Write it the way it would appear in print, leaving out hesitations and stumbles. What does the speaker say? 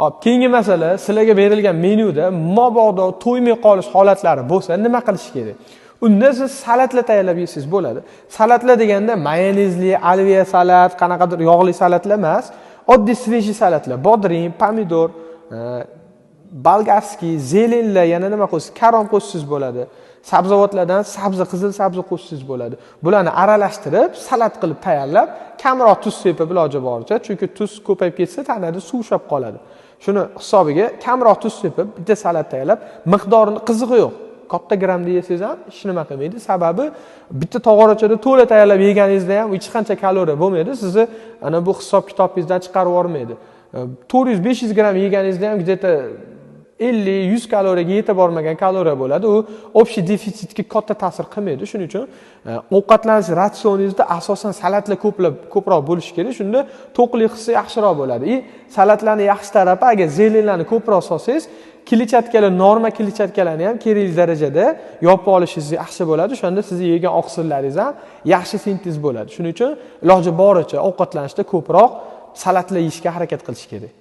Hop, keyingi masala, sizlarga berilgan menyuda mabodo to'ymay qolish holatlari bo'lsa, nima qilish kerak? Unda siz salatlar tayyorlab yesangiz bo'ladi. Salatlar deganda mayonezli, alviya salat, qanaqadir yog'li salatlar emas, oddiy свежий salatlar, bodring, pomidor, болгарский, зелень lar, yana nima qo'shsangiz, karom qo'shsangiz bo'ladi. Sabzavotlardan sabzi, qizil sabzi qo'shsangiz bo'ladi. Bularni aralashtirib, salat qilib tayyorlab, kamroq tuz sepib iloji boricha, chunki tuz ko'payib ketsa tanada suv ushlab qoladi. Shuni hisobiga kamroq tuz sepib, bitta salat tayyorlab, miqdorini qizig'i yo'q. Katta grammda yesangiz ham hech nima qilmaydi. Sababi bitta tog'orachada to'la tayyorlab yeganingizda ham hech qancha kaloriya bo'lmaydi. Sizni ana bu hisob kitobingizdan chiqarib yubormaydi. 400-500 gramm yeganingizda ham где-то 50-100 kaloriyaga yetib bormagan kaloriya bo'ladi. U общий defitsitga katta ta'sir qilmaydi. Shuning uchun ovqatlanish ratsioningizda asosan salatlar ko'plab ko'proq bo'lishi kerak. Shunda to'qlik hissi yaxshiroq bo'ladi. И salatlarni yaxshi tarafi, agar зелень larni ko'proq solsangiz, kletchatkalar, norma kletchatkalarni ham kerakli darajada yopib olishingiz yaxshi bo'ladi. O'shanda sizni yegan oqsillaringiz ham yaxshi sintez bo'ladi. Shuning uchun iloji boricha ovqatlanishda ko'proq salatlar yeyishga harakat qilish kerak.